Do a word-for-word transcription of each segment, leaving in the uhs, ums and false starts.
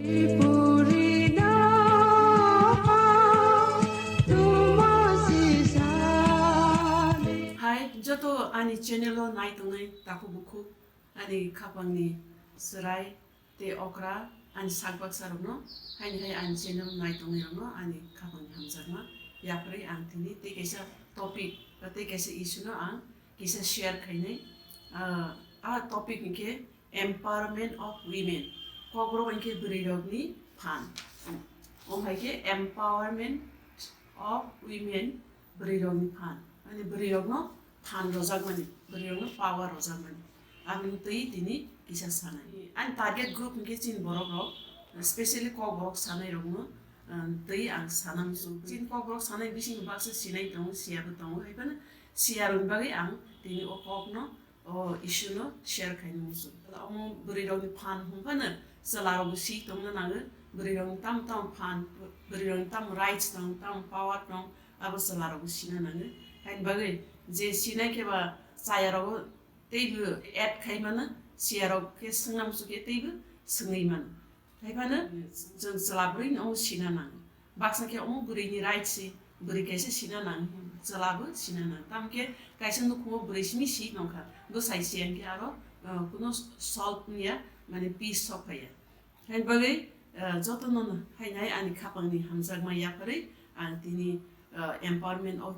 Hai, joto ani channel o nai tongnai takhuk bukhuk, ani khapangni chwrai tei okra, ani sak baksa rokno, haini hai ani channel nai tongnai rokno ani khapangni hamjakma yapharwi ang tini tei kaisa topic ba tei kaisa issue no ang kisa share khainai. Ah, a topic hinkhe empowerment of women. Kokborok hinkhe bwrwi rokni phan. Omo hai khe empowerment of women, bwrwi rokni phan. Ani bwrwi rokno phan rojakmani, bwrwi rokno power rojakmani. Aboni twi tini kisa sanai. Ani target group hinkhe chini borok rok, specially kokborok sanai rokno, ah, twi ang sana muchung. Chini kokborok sanai bising baksa sinai tongo, siya bo tongo. Hai phano siya rokni bagwi ang tini o kokno o issue no share khaina muchung. Omo bwrwi rokni phan hwn phano chwla rokbo si tongna nango, bwrwi rokni tamo tamo phan, bwrwi rokni tamo rights tong, tamo power tong, abo chwla rokbo sina nango. Haini bagwi je sinai khe ba chaya rogo teibo add khai mano, siya rok khe swngna muchung khe teibo swngwi mano. Hai phano chwng chwla bwrwi no sina nango. Baksa khe omo bwrwi ni right se, bwrwi kaisa sina nang, chwla bo sina nang. Tamo khe kaisa nukhungo bwrwi simi si tongkha, bwsai si hinkhe aro, uh, kuno solve wngya, mane peace sok phaiya. Haini bagwi, uh, joto no haini hai ani khapang ni hamjakma yapharwi ang tini, uh, empowerment of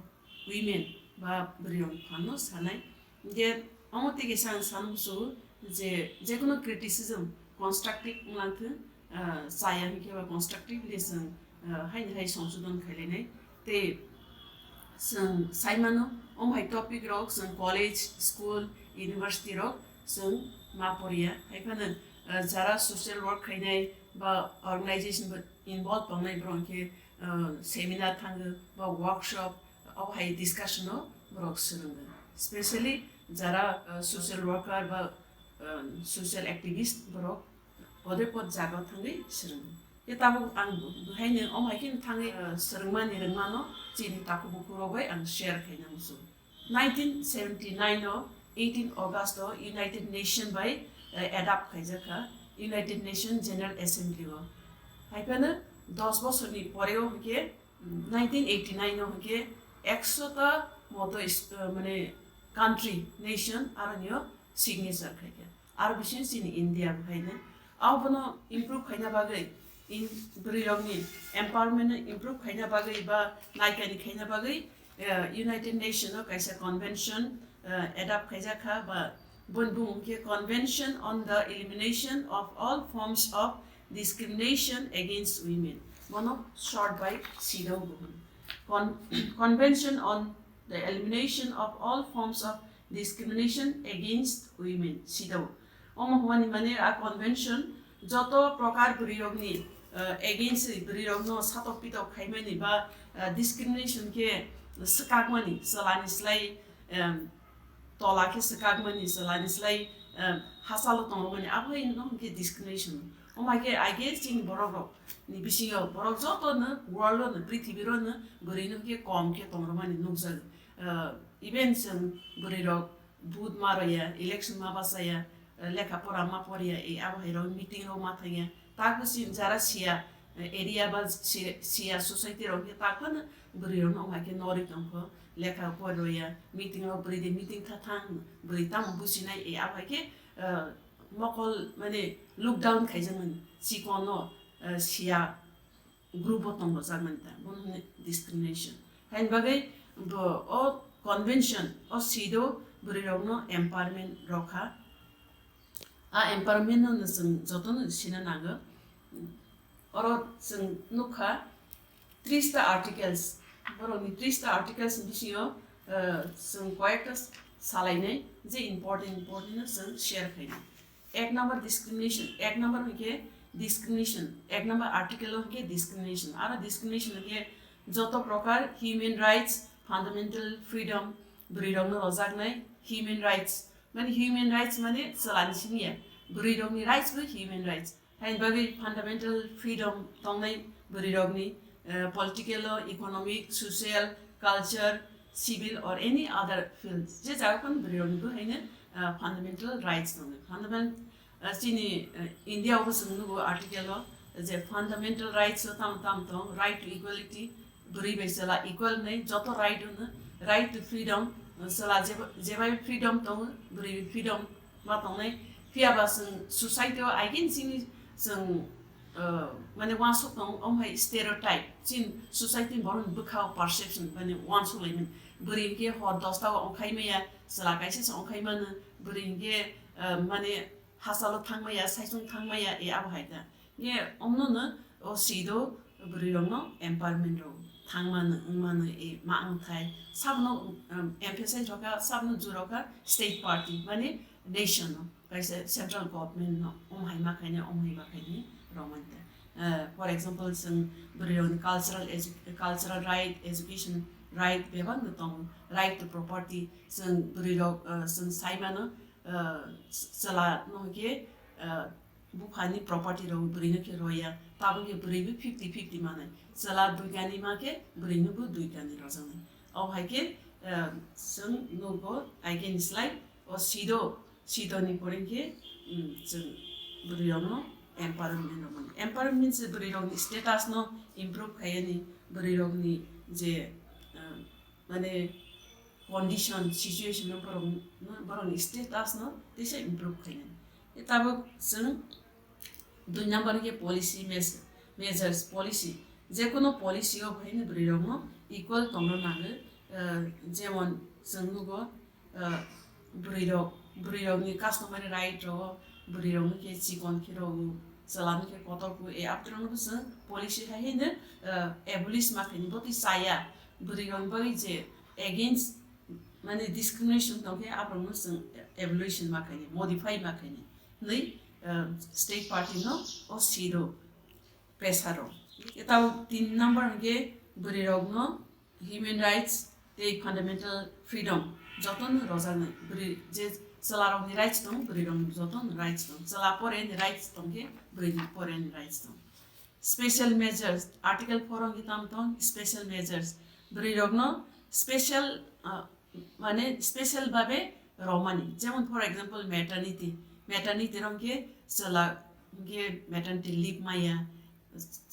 women ba bwrwi rok phan no sanai. Hinkhe omo tei kaisa ang sana muchungo je, jekono criticism constructive wnglang thung, ah, chaya hinkhe ba constructively chwng, ah, haini hai songsodon khailainai. Tei chwng sai mano, omo hai topic rok chwng college, school, university rok chwng ma poriya. Hai phano, ah, jara social work khainai ba organization ba involve tongnai borok hinkhe, ah, seminar thango ba workshop, abo hai discussion o borok swrwngo. Specially jara, uh, social worker ba, um, social activist borok pode pod jaga thangwi swrwngo. Khe tabuk ang bo-, bo haino omo hai kheno thangwi, uh, swrwngmani rwngmano chini takhuk bukhuk rok bai ang share khaina muchung. Nineteen seventy-nine o eighteen August o United Nation bai, uh, adopt khaijak kha, United Nation General Assembly o. Hai phano dos bosorni pore o hinkhe nineteen eighty-nine o hinkhe ekso ta moto is-, uh, mane country, nation aroni o signature khaikha. Aro bising chini India bo haino. Abono improve khaina bagwi, in, bwrwi rokni empowerment no improve khaina bagwi ba naikani khaina bagwi, uh, United Nation o kaisa convention, uh, adopt khaijak kha ba boni bumung khe Convention on the Elimination of All Forms of Discrimination Against Women. Bono short by CEDAW bo hwn. Con-, Convention on the Elimination of All Forms of Discrimination Against Women, CEDAW. Omo hwnmani mane a convention joto prokar bwrwi rokni, uh, against bwrwi rokno satok pitok khaimani ba, uh, discrimination khe swkakmani, chwlani slai, um, tola khe swkakmani, chwlani slai, um, hachalo tongrokmani, abo hai no hwnkhe discrimination. Omo hai khe aige chini borok rok ni bisingo borok joto no world o no, prithibi ro no bwrwi no hwnkhe kom khe tongrokmani nukjago. Uh, even chwng bwrwi rok vote ma rwya, election ma bachaya, lekha pora ma porya, e abo hai rok meeting rok ma thangya. Takbo si jara siya, eh, area ba si-, siya society rok khe takbo no bwrwi rok no omo hai khe norwi tongkho, lekha pori rwya, meeting rok bwrwi de meeting tha thang, bwrwi tamo businai, e abo hai khe, eh, mokol mane look down khaijakmani, chikon no, eh, siya group o tong rwjakmani ta, bono hwnwi discrimination. Haini bagwi bo o convention, o CEDAW bwrwi rokno empowerment rokha. A empowerment no chwng jotono sina nango. Oro chwng nukha tris ta articles, borokni tris ta articles ni bisingo, eh, chwng koyekta salainai je important important no chwng share khainai. Ek number discrimination, ek number hwnkhe discrimination, ek number article o hwnkhe discrimination. Aro discrimination hwnkhe joto prokar human rights, fundamental freedom, bwrwi rokno rojaknai human rights. Mane human rights mane chwlani simi ya, bwrwi rokni rights bo human rights. Haini bagwi fundamental freedom tongnai bwrwi rokni, eh, political o, economic, social, culture, civil or any other fields. Je jaga phano bwrwi rokni bo haino, eh, fundamental rights tongnai. Fundamental, eh, chini, eh, India o bo chwng nugo article o, Je fundamental rights o tam tam tong, right to equality, bwrwi bai chwla equal wngnai, joto right wngno, right to freedom, chwla jeba-, jebai freedom tongo, bwrwi freedom ma tongnai. Phiya ba chwng society o again chini chwng, uh, mane uansuk tongo, omo hai stereotype, chin society borok ni bwkha o perception, mane uansuk laimani. Bwrwi hinkhe hor dosta o ongkhai maya, chwla kaisa se ongkhai mano, bwrwi hinkhe, uh, mane hachalo thang maya, saichung thang maya, e abo hai ta. Ye omno no o sido bwrwi rok no empowerment rok thang mano, wng mano, e ma wng thai. Sabno, um, emphasize rok kha, sabno juro kha state party, mane nation no, kaisa central government no, om hai ma khaini, om hai ma khaini rok man ta. Uh, for example, chwng bwrwi rok ni cultural edu-, cultural right, education right bebak no tongo, right to property, chwng bwrwi rok, uh, chwng sai mano, uh, chwla no hwnkhe, uh, buphani property rok bwrwi no khe roya, tabuk khe bwrwi bo fifty fifty manai, chwla dui kani ma khe bwrwi no bo dui kani rojaknai. O hai khe, eh, chwng nugo, ai khe ni slai o sido, sido ni pore khe, um, chwng bwrwi rok no empowerment rok mano. Empowerment se bwrwi rok ni status no improve khai ani, bwrwi rok ni je, eh, mane condition, situation no borok, borok ni status no tesa improve khainai. E tabuk chwng dui number khe policy mes-, measures, policy. Jekono policy o bhaino bwrwi rok no equal tongna nango, eh, jemon chwng nugo, eh, bwrwi rok, bwrwi rok ni customary right rok, bwrwi rok no khe chikon khe rw, chwla no khe kotor khe, e aphuru no chwng policy hai haino, eh, abolish ma khaini, bo twi chaya, bwrwi rok ni bagwi je against mane discrimination tongkhe, aborokno chwng evolution ma khaini, modify ma khaini hwnwi, uh, state party no o siro pesaro. Etau tin number hwnkhe bwrwirokno human rights tei fundamental freedom jotono rojaknai. Bwrwi je chwlarokni rights tong, bwrwirokni jotono rights tong. Chwla poreni rights tongkhe bwrwini poreni rights tong. Special measures, Article four o hwnkhe tamo tong, special measures. Bwrwi rokno special, ah, mane special babe romani. Jemon, for example, maternity. Maternity rok hwnkhe chwla hwnkhe maternity leave maya.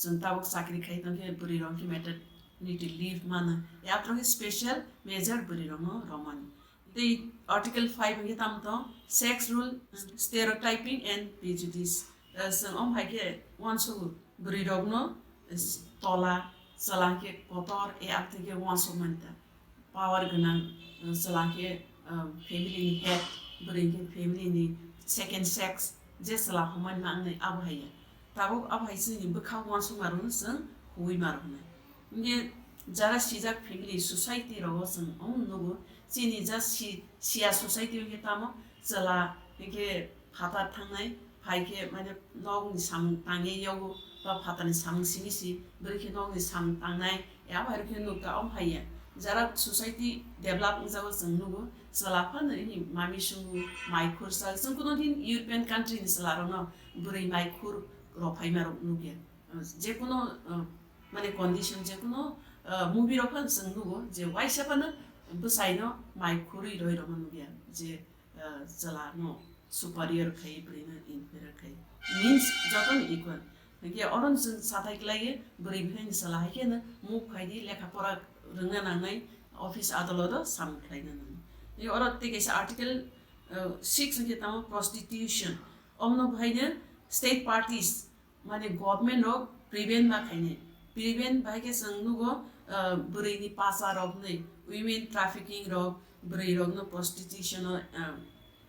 Chwng tabuk chakri khai tongkhe bwrwi rok hwnkhe maternity leave mano. Yapro hwnkhe special measure bwrwi rokno romani. Tei Article five hwnkhe tamo tong, sex rule, stereotyping and prejudice. Eh, chwng omo hai khe uansugo bwrwi rokno, eh, tola, chwla hwnkhe kotor, e aphuru khe uansukmani ta. Power gwnang, eh, chwla hwnkhe, eh, family ni head, bwrwi hwnkhe family ni second sex, je chwla hwnmani ma wngnai abo hai ya. Tabuk abo hai chini bwkha uansukma rokno chwng huwi ma roknai. Hwnkhe jara sijak family, society rogo chwng omo nugo, chini ja si-, siya society hwnkhe tamo chwla hwnkhe phatar thangnai, phai khe mane nokni samung tangwi yago ba phatarni samung simi si, bwrwi khe nokni samung tangnai, e abo hai rokhe nukha omo hai ya. Jara society develop wngjago chwng nugo, chwla phano ini mami sungo, mai khur sa, chwng kuno din European country ni chwla rokno bwrwi mai khur rok phaima rok nukya. Jekuno, uh, mane condition, jekuno, uh, movie rok phano chwng nugo je waisa phano bwsaino mai khurwi roi rokno nukya je, uh, chwla no superior khai, bwrwi no inferior khai. Means jotono equal. Hwnkhe oro no chwng sathai kwlaiwi bwrwi bwkhaini chwla hai kheno move khai di, lekha pora rwngna nangnai, office adaloto samung khlaina nangnai. Hwnkhe oro tei kaisa article, uh, six hwnkhe tamo prostitution. Omno bwhaino state parties mane government rok prevent ma khainai. Prevent bai khe chwng nugo, ah, bwrwi ni pacha rok hwnwi, women trafficking rok, bwrwi rok no prostitution o, ah,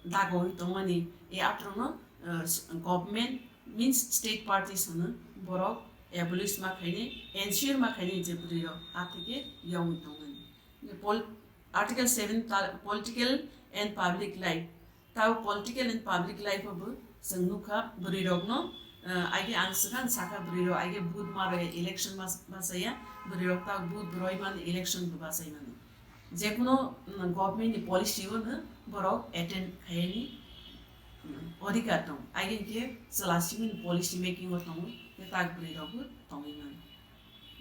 dago wi tongmani. E aphuru no, ah, government means state parties hwno, borok abolish ma khainai, ensure ma khainai je bwrwi rok a theke yawi tongmani. Pol-, Article seven ta-, political and public life. Tao political and public life o bo chwng nukha bwrwi rokno, ah, agi ang swkang sakha bwrwi rok agi vote ma rwya, election ma, ma chaya, bwrwi rok tao vote rwimani, election bo bachai mani. Jekuno, mm, government ni policy o no borok attend khaiyani, mm, odhikar tong. Agi hwnkhe chwla simi ni policy making o tongo, tei tak bwrwi rok bo tongwi mano.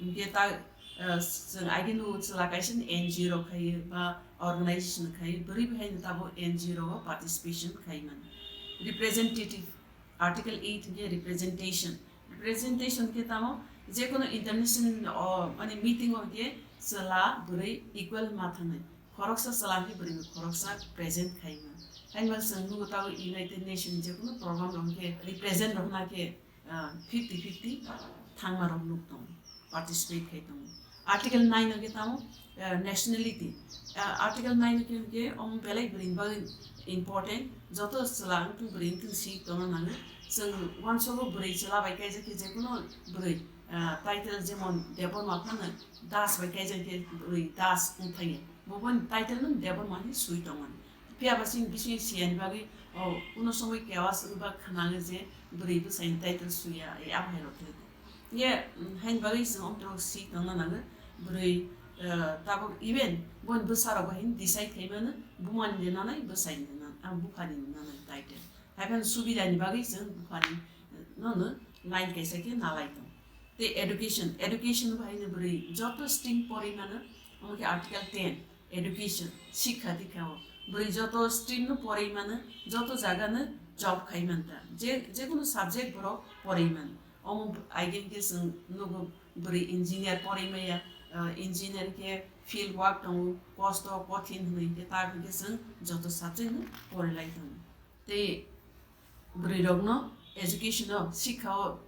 Hwnkhe ta, eh, chwng agini chwla kaisa N G O rok khai ba organization khai, bwrwi bai haino tabuk N G O rogo participation khai mano. Representative, Article eight hwnkhe representation. Presentation khe tamo, jekono international o, mane meeting o khe chwla bwrwi equal ma thangnai. Khoroksa chwla khe bwrwi khoroksa present khaima. Haima chwng nugo tabo United Nation jekono program rok khe represent rok na khe, ah, fifty fifty thangma rok nuk tongo, participate khai tongo. Article nine o khe tamo, ah, nationality. Ah, Article nine o khe, khe omo belai bwrwi ni bagwi important, joto chwla wngtong bwrwi wngtong si tongna nango. Chwng uansogo bwrwi chwla bai kaijak khe jekono bwrwi, ah, title jemon Debbarma phano Das bai kaijak khe bwrwi Das wngthangya. Bo boni title no Debbarma hinwi swi tongmani. Phiya ba chini bising siyani bagwi, o, kuno somoi kewa swk ba khwnango je bwrwi bwsai ni title swiya, e, abo hai rok thwk. Ye, mm, haini bagwi chwng omtwrok si tongna nango, bwrwi, eh, tabuk even boni bwsa rok bo haino decide khai mano, buma ni de nanai, bwsai ni de nanai, ah, bupha ni de nanai title. Hai phano subida ni bagwi chwng bupha ni, eh, no no line kaisa khe nalai tong. Tei education, education bo haino bwrwi joto stream porwi mano, omo khe Article ten, education, sikha dikha o. Bwrwi joto stream no porwi mano, joto jaga no job khai man ta. Je, jekono subject borok porwi mano. Omo aigeng khe chwng nugo bwrwi engineer porwi maya, ah, engineer khe field work tongo, kosto, kothin hinwi khe ta hwnkhe chwng joto subject no porwi lai tongo. Tei bwrwi rokno education o, sikha o,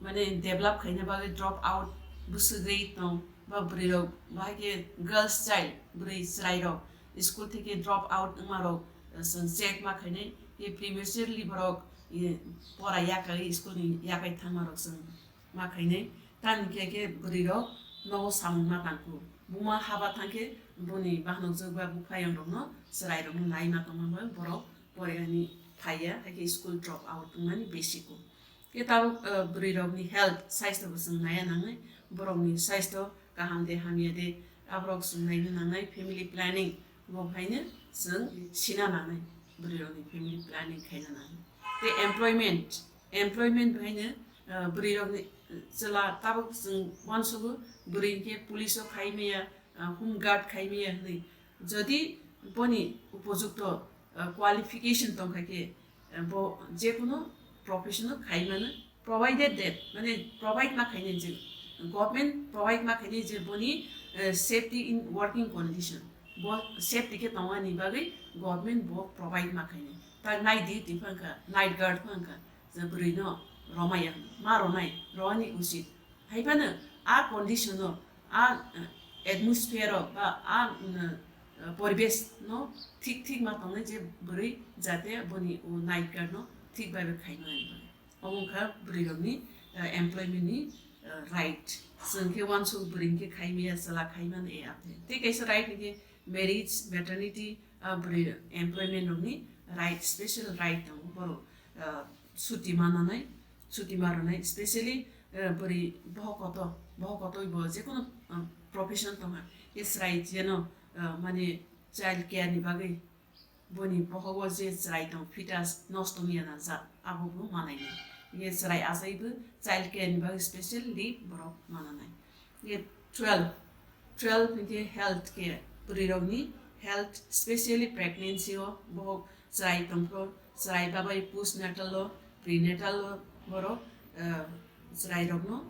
mane develop khaina bagwi drop out bwswk rwi tong ba bwrwi rok, bahai khe girls child, bwrwi chwrai rok school theke drop out wngma rok, eh, chwng check ma khainai, ye prematurely borok, ye, pora yakai, school ni yakai thangma rok chwng ma khainai. Tamni khe khe bwrwi rok nogo samung ma tangkhu. Buma haba thangkhe boni bahanokjak ba buphayang rokno, chwrai rokno nai ma tongma bai borok porani phaiya, hai khe school drop out wngmani besi kuk. Khe tabuk, eh, bwrwi rokni health, saisto bo chwng naiya nangnai, borokni saisto kaham de hamya de, aborok chwng naina nangnai, family planning bo haino chwng sina nangnai, bwrwi rokni family planning khaina nangnai. Tei employment, employment bo haino, eh, bwrwi rokni, eh, chwla tabuk chwng uansugo, bwrwi hinkhe police o khai maya, ah, home guard khai maya hinwi. Jodi boni upojukto, ah, qualification tongkha khe, ah, bo jekono profession o khai mano, provided that, mane provide ma khainai je, government provide ma khainai je boni, eh, safety in working condition, bo safety khe tongmani bagwi government bo provide ma khainai. Ta night duty phangkha, night guard phangkha, je bwrwi no romaya, ma ronai, roni usit. Hai phano a condition o, a, eh, atmosphere o ba a, mm, eh, poribesh no thik thik ma tongnai je bwrwi jate boni o night guard no thik bai bai khai mani bagwi. Omo wngkha bwrwi rokni, eh, employment ni, eh, right. Chwng khe uansuk bwrwi khe khai maya, chwla khai mano, e apni. Tei kaisa right hwnkhe marriage, maternity, ah, bwrwi employment rokni right, special right tongo borok, ah, chuti mananai, chuti maranai, specially, ah, bwrwi bohok kotor, bohok kotor bo jekono, ah, profession tongha, khe chwrai jeno, ah, mane child care ni bagwi boni bohogo je chwrai tong, fetus nosto wngya na jak, abo bo manai nai. Ye chwrai achai bo child care ni bagwi special leave borok mananai. Ye twelve, twelve hwnkhe health care, bwrwi rokni health, specially pregnancy o bohok chwrai tongphro, chwrai babai postnatal o, prenatal o borok, eh, chwrai rokno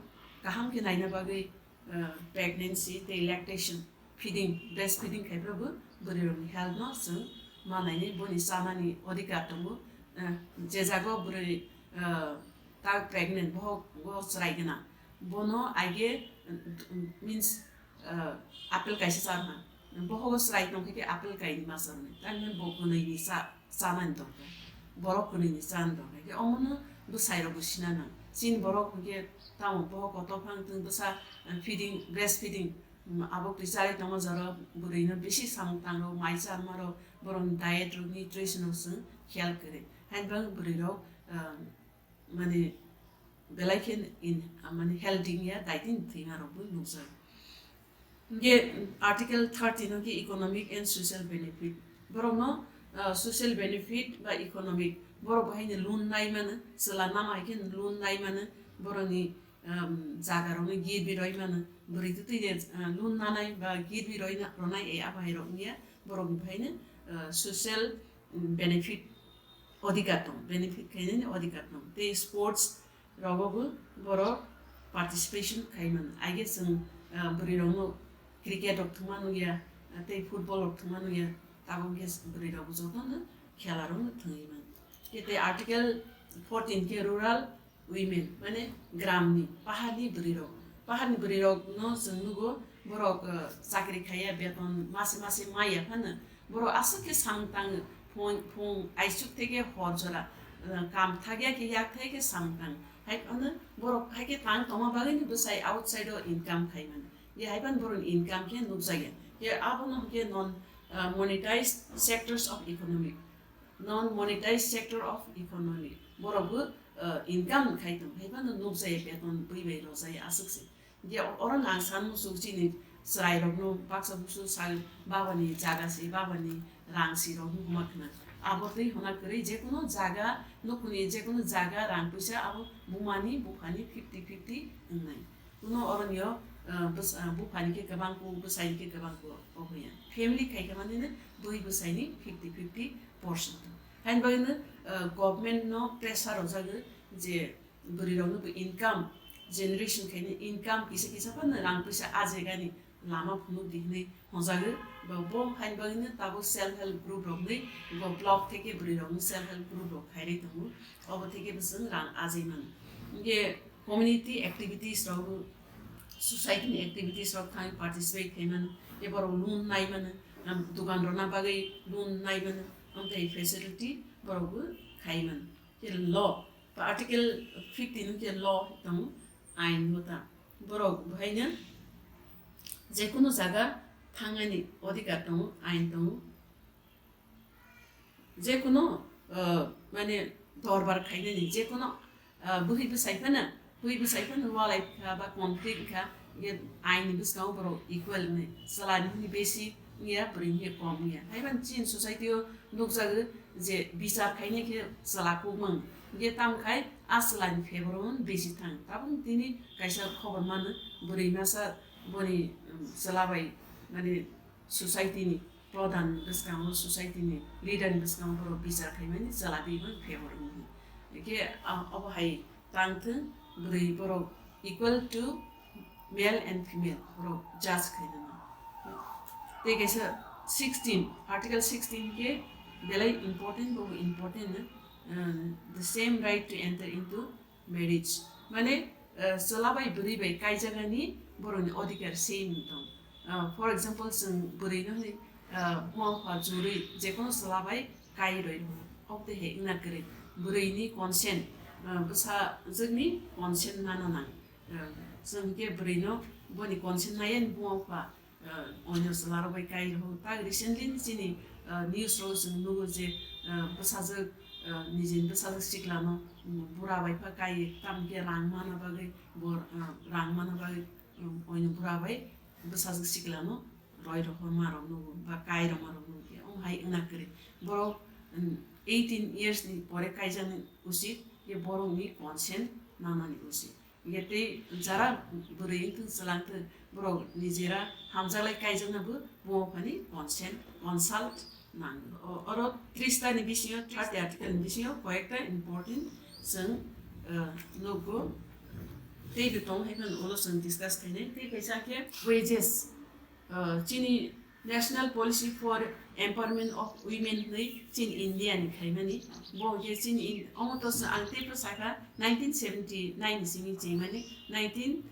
kaham khe naina bagwi, eh, pregnancy tei lactation, feeding, breast feeding khaiphro bo bwrwi rokni health no chwng manainai, boni chanani odhikar tongo. Eh, je jago bwrwi, eh, ta pregnant, bohok o chwrai gwnang, bono aige, mm, means, eh, apple kaisa charwkha. Bohogo chwrai tongkhe khe apple kainwi ma charwnai. Tamni bo kwnwi ni cha, chanani dorkar. Borok kwnwi ni chani dorkar. Khe omono bwsai rok bo sina nang. Chini borok hwnkhe tamo bohok kotor phang tong bwsa, eh, feeding, breast feeding, mm, abo twi charwi tongma jora bwrwi no bisi samung tang rok, mai charma rok, borok ni diet rok, nutrition rok chwng khiyal kwrwi. Haini bagwi bwrwi rok, eh, mane belai khe in, mane healthy wngya, daitini thwima rok bo nukjak. Hwnkhe Article thirteen hwnkhe economic and social benefit. Borokno, ah, social benefit ba economic, borok bo haino loan nai mano, chwla nama hai khe loan nai mano, borokni, um, jaga rokno girbi roi mano, bwrwi twi twi de, ah, loan nanai ba girbi roi na, ronai, e abo hai rok wngya, borokni bo haino, ah, social, um, benefit odhikar tongo, benefit khainani odhikar tongo. Tei sports, rogo bo borok participation khai mano. Aige chwng, ah, bwrwi rokno cricket rok thwngma nukya, ah, tei football rok thwngma nukya, tabuk khe bwrwi rok bo jotono khela rokno thwngwi mano. Khe tei article fourteen khe rural women, mane gramni, paharni bwrwi rok. Paharni bwrwi rokno chwng nugo, borok, ah, chakri khaiya, beton mase mase maya phano, borok aswk khe samung tango, phung, phung aisuk theke hor jora, ah, kam thakya khe yak thai khe samung tango. Hai phano borok hai khe tang tongma bagwino bwsai outside o income khai mano. Ye hai phano borokni income khe nukjakya. Ye abono hwnkhe non, ah, monetized sectors of economy. Non monetized sector of economy. Borok bo, ah, income khai tong. Hai phano nukjakya beton bui bai rojai aswk se. Je oro ang san muchung chini chwrai rokno baksa busu sal babani jaga si, babani rang si rok huma khna. Abo twi hona kwrwi jekono jaga, nokni jekono jaga rang puisa abo bumani buphani fifty fifty wngnai. Kuno oroni o, eh, bwsa-, eh, buphani khe kwbang ku, bwsai khe kwbang ku, obo ya. Family khai khe mani no bui bwsai ni fifty fifty percent. Hain bagwi no, eh, government no pressure rojagwi je bwrwi rokno bo income generation khaini income kisa kisa phano rang puisa ajaigani lama phunuk di hinwi hwnjagwi bo, bo hain bagwino tabuk self help group rokni bo block theke bwrwi rokno self help group rok khairwi tongo, obo theke bo chwng rang ajai mano. Hwnkhe community activities rok, society ni activities rok thangwi participate khai mano, tei borok loan nai mano, um, dukan rwna bagwi loan nai mano, amtwi facility borok bo khai mano. Khe law, ba article fifteen khe law tongo, ain bo ta. Borok bo haino jekono jaga thangani odhikar tongo, ain tongo. Jekono, ah, mane dorbar khainani, jekono, ah, bwrwi bwsai phano, bwrwi bwsai phano walai kha ba conflict kha, ye ain ni bwskango borok equal ni, chwla ni besi wngya, bwrwi ni kom wngya. Haiban chin society o nukjago je bichar khainai khe chwla kukmung. Hwnkhe tamo khai a chwlani favour o besi thang. Tabuk tini kaisa khobor mano, bwrwi masa boni, um, chwla bai, mane, society ni pradhan bwskango, society ni leader ni bwskango borok bichar khaimani chwla bini favour wngwi. Hwnkhe, ah, obo hai tang thung, bwrwi borok equal to male and female borok judge khainani. Tei kaisa sixteen, article sixteen khe belai important, bo important, uh, the same right to enter into marriage. Mane, uh, chwla bai bwrwi bai kaijaknani borokni odhikar same tong. Uh, for example, chwng bwrwi no hwnwi, uh, buma bupha jurwi jekono chwla bai kai rwi rwo. Obtwi hai wngna kwrwi. Bwrwini consent, uh, bwsajwkni consent nana nang. Ah, chwng khe bwrwino boni consent naiya ni buma bupha, ah, onyo chwla rok bai kai rw. Tak recently ni chini, ah, news rok chwng nugo je, ah, bwsajwk, ah, nijini bwsajwk siklano, um, bura bai pha kai, tamo khe rang mana bagwi bo, ah, rang mana bagwi, um, onyo bura bai bwsajwk siklano roi rohorma rok nugo ba kai rwma rok nugo khe omo hai wngna kwrwi. Borok, um, eighteen years ni pore kaijaknai usit khe borokni consent nanani usit. Hingke tei jara bwrwi wngthung, chwla wngthung, borok nijera hamjaklai kaijaknabo buma buphani consent, consult nango. O-, oro tris ta ni bisingo, thirty article ni bisingo koyekta important chwng, eh, nukgo. Teibo tongo hai phano ulo chwng discuss khainai. Tei kaisa khe wages. Uh, chini National Policy for Empowerment of Women hwnwi chini India ni khaimani. Bo hwnkhe chini In-, omo to sa-, ang teibo sakha nineteen seventy nine ni simi chengmani nineteen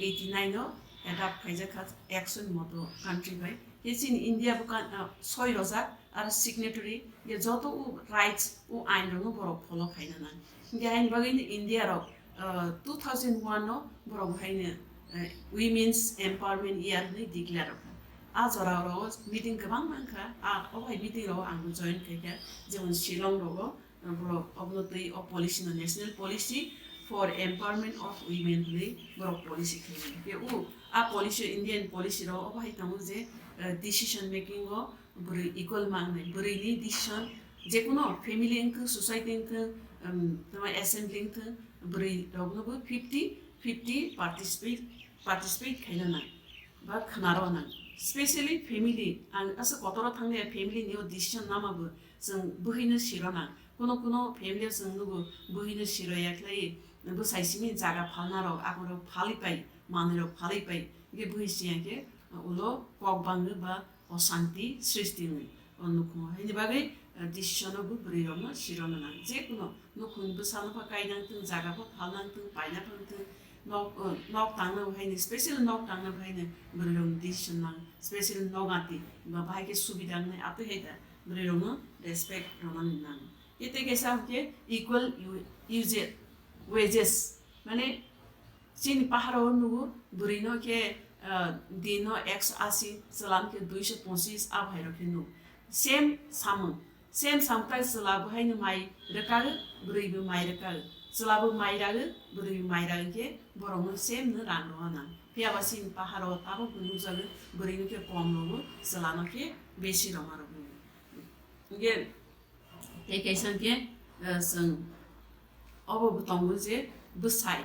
eighty nine o adopt khaijak kha action moto country bai. Khe chini India bo kan-, uh, soi rojak aro signatory ye joto o rights o ain rokno borok follow khaina nang. Hingke haini bagwi no India rok, ah, two thousand one no borok haino, eh, Women's Empowerment Year hwnwi declare rwkha. A jora oro meeting kwbang mankha, a, o hai meeting rogo ang join khaikha, jemon Shillong rogo, ah, borok obono twi o policy no, National Policy for Empowerment of Women hwnwi borok policy khaimani. Hingke o a policy, Indian policy rogo obo hai tongo je, eh, decision making o bwrwi equal mangnai, bwrwini decision, jekono family wngthung, society wngthung, um, tamo assembly wngthung, bwrwi roknobo fifty fifty participate, participate khaina nang ba khwnaro nang. Specially family, ang aswk kotoro thangya, family ni o decision namabo chwng bwhwino siro nang. Kuno kuno family o chwng nugo bwhwino siro ya khlai, bwsai simi jaga phalna rok, akorok phalwi pai, manwi rok phalwi pai, hwnkhe bwrwi siya khe ulo kok bangwi ba osanti srishti wngwi o nukhungo. Haini bagwi, eh, decision o bo bwrwi rokno sirokna nang. Jekuno nukhungni bwsano pha kainang thung, jaga pha phalnang thung, paina phang thung, nok, eh, nok tangna bo haini, special nok tangna bo haini bwrwi rokni decision nang, special nok ati ba bahai khe subida wngnai, atwi hai da bwrwi rokno respect rwnani nang. Khe tei kaisa hwnkhe equal u-, uje-, wages, mane chini paharo nugo bwrwino khe, ah, dino ekso asi, chwlano khe duiso pochis, abo hai rok khe nugo. Same samung, same samung tai chwla bo haino mai rwkagwi, bwrwi bo mai rwkagwi, chwla bo mai ragwi, bwrwi bo mai ragwi khe borokno same no rang rwna nang. Phiya ba chini paharo tabuk bo nukjago, bwrwino khe kom rwo, chwlano khe besi rwma rwo. Hwnkhe tei kaisa hwnkhe, eh, chwng obo bo tongo je bwsai,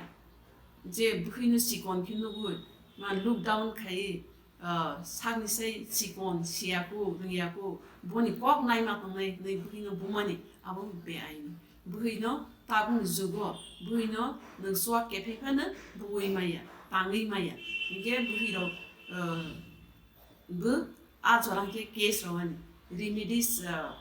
je bwkhwino chikon khe nugwi, ma look down khaiwi, ah, sakni sai chikon, siyaku, rwngyaku, boni kok naima tongnai hwnwi bwkhwino bumani, abo beaini. Bwkhwino tabukni jugo bwkhwino nwng chuak kephai phano buwi maya, tangwi maya. Hwnkhe bwkhwirok, ah, bo a jora hwnkhe case rwmani remedies, ah,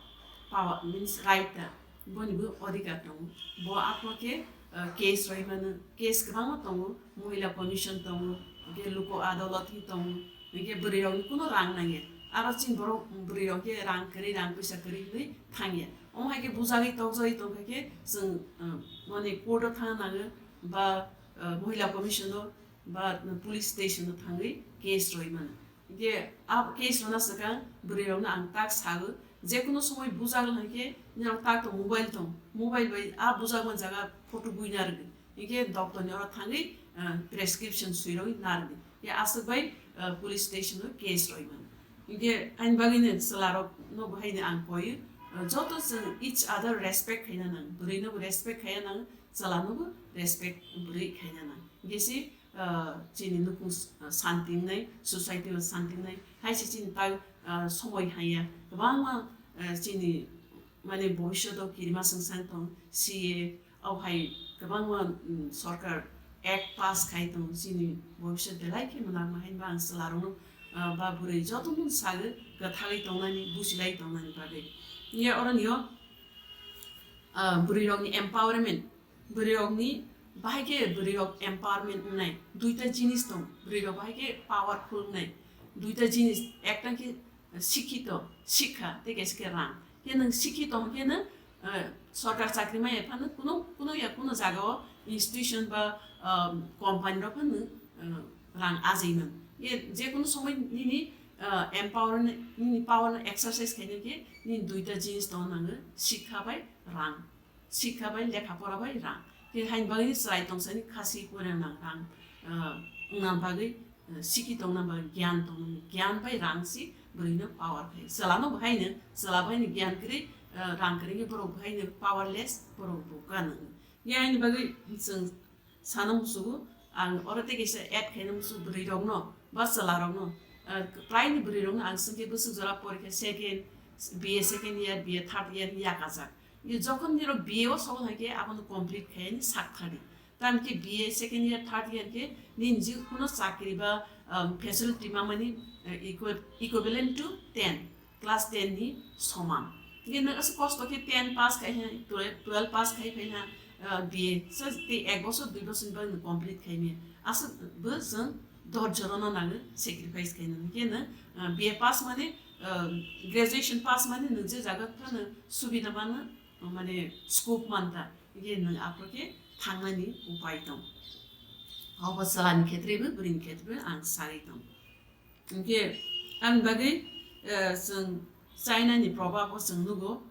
power means right ta, boni bo odhikar tongo. Bo aphano khe, ah, case rwimano, case kwbangma tongo, Mohila Commission tongo, hwnkhe Lok Adalat hi tongo, hwnkhe bwrwirokni kuno rang nangya. Aro chini borok bwrwirok khe rang kwrwi, rang puisa kwrwi hwnwi thangya. Omo hai khe bujagwi tokjagwi tongkha khe chwng, ah, mane court o thangna nango ba, ah, Mohila Commission o ba police station o thangwi case rwimano. Hwnkhe a case rwna swkang bwrwirokno ang tak sago, jekunu somoi bujak lai khe norok tak tong mobile tong, mobile bai a bujakma jaga photo buina rwdi. Hwnkhe doctor ni oro thangwi, ah, prescription swirogwi narwdi. Hwnkhe aswk bai, ah, police station o case rwimano. Hwnkhe ani bagwino chwlarokno bo haino ang koio, ah, joto chwng each other respect khaina nang, bwrwino bo respect khaina nang, chwlano bo respect bwrwi khaina nang. Hwnkhe se ah, chini nukhung s-, ah, santi wngnai, society o santi wngnai, hai se chini tak, ah, somoi haiya. Kwbangma, ah, chini, mane, bhobishyot o kirima swngchang tong, C A, o hai kwbangma, mm, sorkar act pass khai tong, chini bhobishyot belai khe mwnakma. Haino ba ang chwlarokno, ah, ba bwrwi jotono sago kwthagwi tongnani, buchilai tongnani bagwi. Hwnkhe oroni o, ah, bwrwirokni empowerment, bwrwirokni bahai khe bwrwirok empowerment wngnai, duita jinis tong, bwrwirok bahai khe powerful wngnai, duita jinis, ekta khe sikhito, sikha, tei kaisa khe rang. Khe nwng sikhito hwnkhe nwng, eh, sorkar chakri maya phano kuno, kuno ya kuno jaga o institution ba, ah, company rok phano, eh, rang ajai man. Ye je kuno somoi nini, eh, empower, nini power no exercise khaina khe nini duita jinis tong nango, sikha bai rang. Sikha bai lekha pora bai rang. Khe haini bagwi chwrai tongsani khasi poina nang rang, ah, wngna bagwi, ah, sikhi tongna bagwi, gyan tongna bagwi, gyan bai rang si bwrwino power khai. Chwlano bo haino, chwla bo haino gyan kwrwi, ah, rang kwrwi khe borok bo haino powerless, borok bo kanang. Ye haini bagwi chwng sana musugo, ang oro tei kaisa add khaina musugo bwrwirokno ba chwlarokno, ah, praini bwrwirokno ang swngkhe bwswk jora porikha second, B A second year, B A third year yakajak. Ye jokhon nirok B A o sokol hai khe abono complete khaiyani sak thani. Tamokhe B A second year, third year khe nini je kuno chakri ba, um, facility mamani, uh, equi-, equivalent to ten, class ten ni soman. Hingke nwng aswk kosto khe ten pass khai hai, twelve, twelve pass khai phai ha, uh, B A. So, tei ek bosor, dui bosor ni bagwi nwng complete khai maya. Aswk bo chwng dorjo rono nango sacrifice khainani. Hingke nwng, uh, B A pass mani, uh, graduation pass mani nwng je jaga phano subida mano, mane scope manta, hingke nwng aphuru khe thangnani upai tong. Obo chwlani khetre bo, bwrwini khetre bo ang sagwi tong. Hingke ani bagwi, eh, chwng China ni proverb o chwng nugo,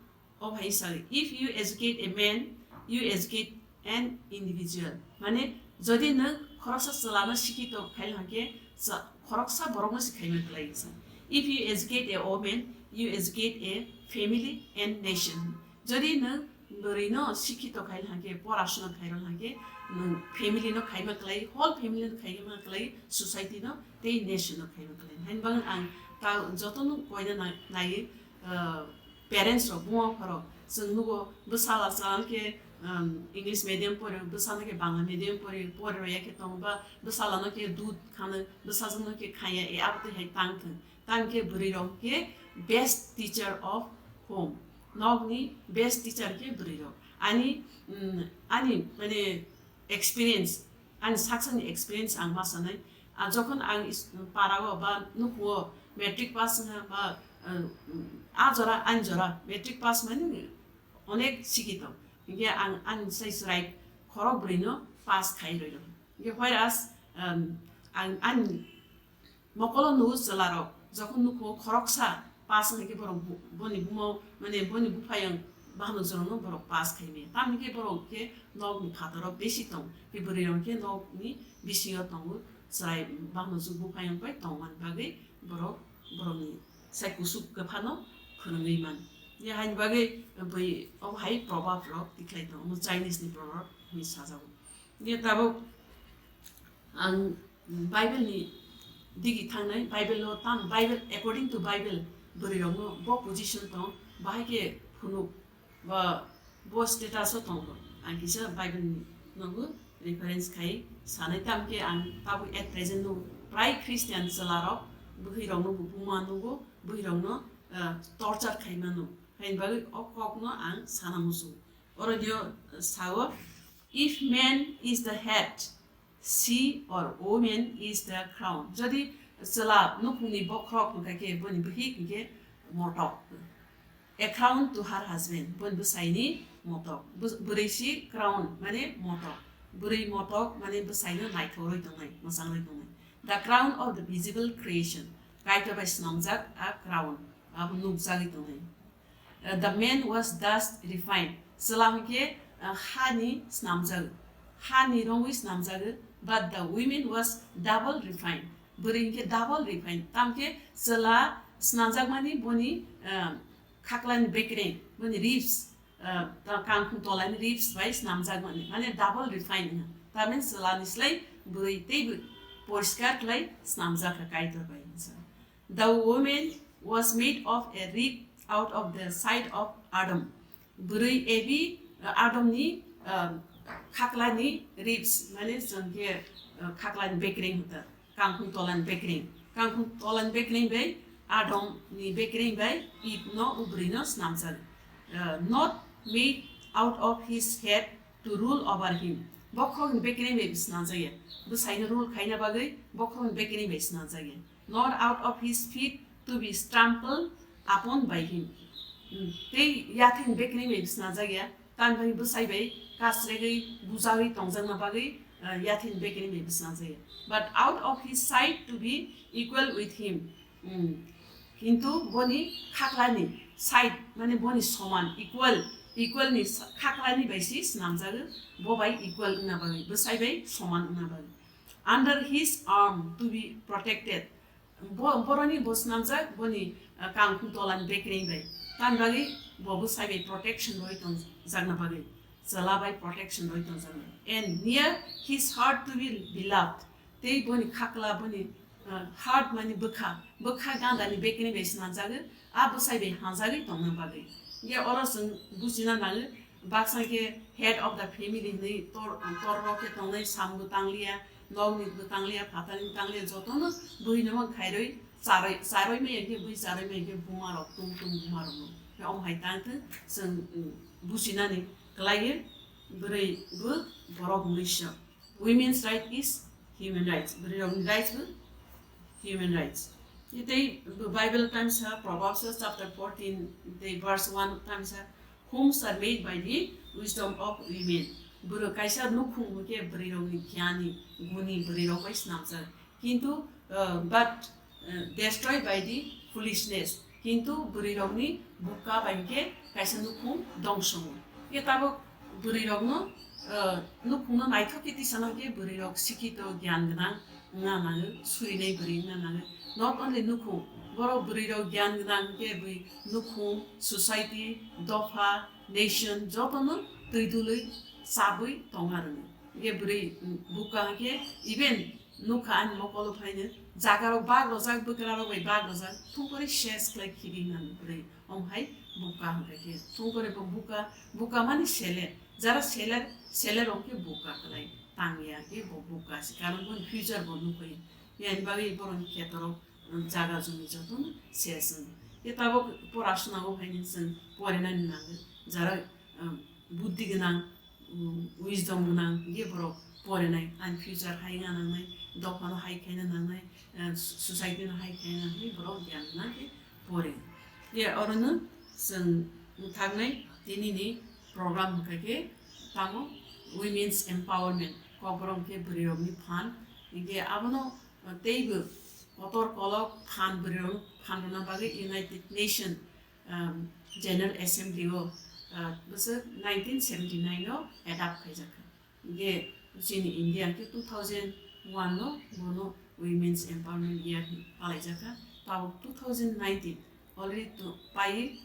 o hai sagwi, "If you educate a man, you educate an individual." Mane, jodi nwng khoroksa chwlano sikhito khai hwnkhe, cha-, khoroksa borokno se khaima kwlai sa. "If you educate a woman, you educate a family and nation." Jodi nwng bwrwino sikhito khai hwnkhe, porasona khai hwnkhe, nwng family no khaima kwlai, whole family no khaima kwlai, society no tei nation no khaima kwlai. Haini bagwi ang ta jotono koina na-, naiwi, ah, parents rok, buma bupha rok, chwng nugo bwsala chwla khe, um, English medium pori, bwsano khe Bangla medium pori, pori rwya khe tongo, ba bwsalano khe dud khano, bwsajwkno khe khaya, e abo twi hai tang thwng. Tang khe bwrwi rok khe best teacher of home. Nokni best teacher khe bwrwi rok. Ani, um, ani mane experience, ani saksani experience ang ma sanai. Ah, jokhon ang is-, para o ba nukhung o matric pass wngkha ba, ah, ah jora, ani jora matric pass mani onek sikito. Hinkhe ang ani sai chwrai khorok bwrwi no pass khai rwi rw. Hinkhe whereas, um, ang ani mokolo nugo chwla rok jokhon nukhung o khoroksa pass wngkha khe borok bo-, boni buma mane boni buphayang bahanok jorokno borok pass khai maya. Tamni khe borok khe nokni phataro besi tong, khe bwrwi rok khe nokni bisingo tongo, chwrai bahanok jwk buphayang bai tongmani bagwi borok borokni sai kusuk kwphano phwrwngwi man. Ye haini bagwi bui obo hai probab rok tiklai tongo, omo Chinese ni proverb hinwi sajago. Ye tabuk ang Bible ni digi thangnai, Bible o tam, Bible, according to Bible, bwrwi rokno bo position tong, bahai khe phunuk ba bo status o tongo. Ang kisa Bible ni nogo reference khai sanai, tam khe ang tabuk at present no prai Christian chwla rok bwrwi rokno bo buma nugo, bwrwi rokno, ah, torture khai mano. Haini bagwi o kok no ang sana muchungo. Oro dio, ah, sao, "If man is the head, she or woman is the crown." Jodi chwla nukhungni bokhorok hwnkha khe boni bihik hwnkhe motok. A crown to her husband, boni bwsaini motok. Bw-, bwrwi si crown mane motok. Bwrwi motok mane bwsaino naithok rwi tongnai, mwchang rwi tongnai. The crown of the visible creation. Kaitor bai swnamjak a crown, abo nukjagwi tongnai. Uh, the man was thus refined. Chwla hwnkhe, uh, hani swnamjak, hani rongwi swnamjak, but the woman was double refined. Bwrwi hwnkhe double refined. Tamkhe chwla swnamjakmani boni, uh, khaklani bekreng, boni ribs, uh, ta-, kangkhung tolani ribs bai swnamjakmani, mane double refined wngkha. Tamni chwlani slai bwrwi teibo poriskar khlai swnamjakha Kaitor bai hinsa. The woman was made of a rib out of the side of Adam. Bwrwi ebi, uh, Adamni, uh, khaklani ribs, mane chwng khe, uh, khaklani bekreng hwnkha, kangkhung tolani bekreng. Kangkhung tolani bekreng bai Adamni bekreng bai Eve no, o bwrwino swnamjak. Uh, not made out of his head to rule over him. Bokhorokni bekreng bai swnamjakya. Bwsaino rule khaina bagwi bokhorokni bekreng bai swnamjakya. Nor out of his feet to be trampled upon by him. Hmm, tei yatheng bekreng bai swnamjakya, tamni bagwi bwsai bai kasregwi bujagwi tongjakna bagwi, uh, yatheng bekreng bai swnamjakya. But out of his side to be equal with him. Hmm. Kintu boni khaklani side, mane boni soman, equal, equal ni sa-, khaklani bai si swnamjago, bo bai equal wngna bagwi, bwsai bai soman wngna bagwi. Under his arm to be protected. Bo, boroni bo swnamjak, boni, uh, kangkhung tolani bekreng bai. Tamni bagwi bo bwsai bai protection rwi tongjakna bagwi, chwla bai protection rwi tongjakna. And near his heart to be beloved. Tei boni khakla, boni, uh, heart mani bwkha, bwkha gandani bekreng bai swnamjago, a bwsai bai hamjagwi tongna bagwi. Ye oro chwng bujina nango, baksa khe head of the family hinwi tor, tor rok khe tongnai, samung tangliya, nokni bo tangliya, phatarni tangliya, jotono bwrwino mang khairwi charwi, charwi maya khe, bwi charwi maya khe buma rok, tum tum buma rok no. Khe omo hai tang thung, chwng, um, bujinani kwlaiwi bwrwi bo borok muisa. Women's right is human rights. Bwrwi rokni rights bo human rights. Tei Bible tamsa, Proverbs chapter fourteen, tei verse one tamsa, "Homes are made by the wisdom of women." Bwrwi kaisa nukhung hwnkhe bwrwi rokni gyanni, guni bwrwi rok bai swnamjak. Kintu, uh, but, uh, destroyed by the foolishness. Kintu bwrwi rokni bukka bai khe kaisa nukhung dongso wngo. Khe tabuk bwrwi rokno, uh, nukhungno naithok khe tisano khe bwrwi rok sikhito gyan gwnang wngna nango, surinai bwrwi wngna nango. Not only nukhung, borok bwrwi rok gyan gwnang khe bwi nukhung, society, dopha, nation jotono twi dului chabwi tongna rwngo. Khe bwrwi, mm, bukka khe even nukha ani mokolo phaino jagarok bag rojak, bwkrarok bai bag rojak, thungkore ses khlai khibi mano bwrwi. Omo hai bukka hwnkha khe thungkore bo bukka, bukka mani sele, Jara seller, seller rok khe buka kwlai, tangya khe bo buka se, karon boni future bo nukho. Yani bagwi borokni khetorok, um, jaga jumi jotono ses wng. Khe tabuk porasona o phaini chwng porinani nango. Jara, um, buddhi gwnang, um, wisdom gwnang, hinkhe borok porinai, ani future hai wngna nangnai, dophano hai khaina nangnai, uh, society no hai khaina nangnai, borok gyan gwnang khe pore. Ye orono chwng wngthaknai tinini program hwnkha khe tamo women's empowerment, kokborok khe bwrwirokni phan. Hinkhe abono teibo kotor kolok phan bwrwirok phan rwna bagwi United Nation, um, General Assembly o, uh, bwswk nineteen seventy nine o adopt khaijak kha. Hinkhe chini India khe two thousand one no bono Women's Empowerment Year hinwi palaijak kha. Tabuk two thousand nineteen already to pai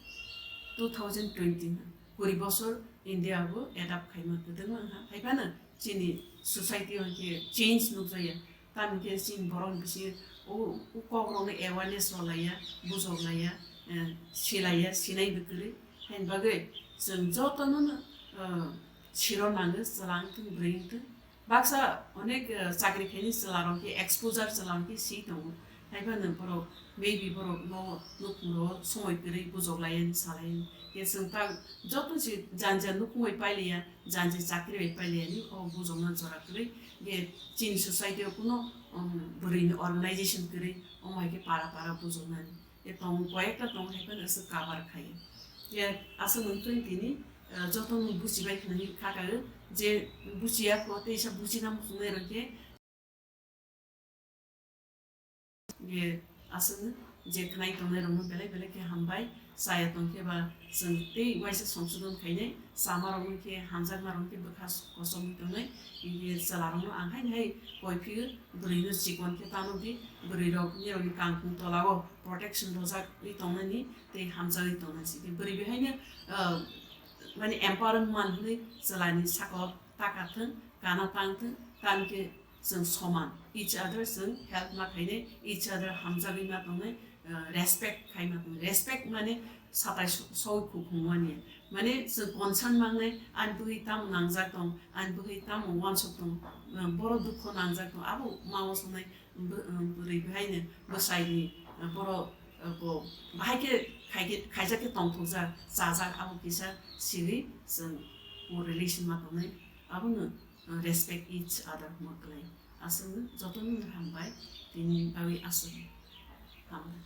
two thousand twenty na. Kuri bosor India bo adopt khaima kwdwkma wngkha. Haiphano chini society o khe change nukjaya. Tamni khe chini borok ni bisingo o, o kok rok no awareness rw laiya, bujok laiya, eh, silaiya, sinai bo kwrwi. Haini bagwi chwng joto no, eh, siro nango, chwla wngthung, bwrwi wngthung. Baksa onek, eh, chakri khaini chwla rok khe exposure chwla rok khe si tongo. Haiphano borok maybe borok no nukhung ro somoi kwrwi bujok laiya, salaiya. Khe chwng ta joto si janja nukhung bai pailiya, janja chakri bai pailiya ni o bujok no jora kwrwi. Khe chini society o kuno, um, bwrwi ni organization kwrwi, omo hai khe para para bujok nani. E tongo, koyekta tongo, hai phano aswk cover khai. Ye aswk nwng twi tini, eh, joto nwng buchibai khwnani kha kago, je buchiya kho, teisa buchina muchungnai rok khe, ye aswk nwng je khwnai tongnai rokno belai belai khe hambai, chaya tong khe ba chwng tei waisa songsodon khainai, chama rokno khe hamjakma rokno khe bwkha kosom tongnai, ye chwla rokno ang haini hai koi phio, bwrwi no chikon khe tano di, bwrwi rok nirok ni kangkhung tola o protection rwjak wi tongnani tei hamjagwi tongnai se. Bwrwi bai haino, ah, mani empowerment man hwnwi chwla ni saka o taka thung, kana tang thung, tamo khe chwng soman, each other chwng help ma khainai, each other hamjagwi ma tongnai, ah, respect khai ma tongnai. Respect mane satai so-, soi khukhung mani. Mane chwng concern mangnai, ani bwrwi tamo nangjak tong, ani bwrwi tamo uansuk tong, ah, boro dukho nangjak tong, abo ma uansuknai. Bw-, bwrwi bai haino bwsai ni, uh, borok, uh, bo bahai khe khai khe, khaijak khe tongthokjak, chajak, abo kisa siri chwng o relation ma tongnai, abono, uh, respect each other hwnma kwlai. Aswkno jotono hambai, tini bagwi aswk hambai.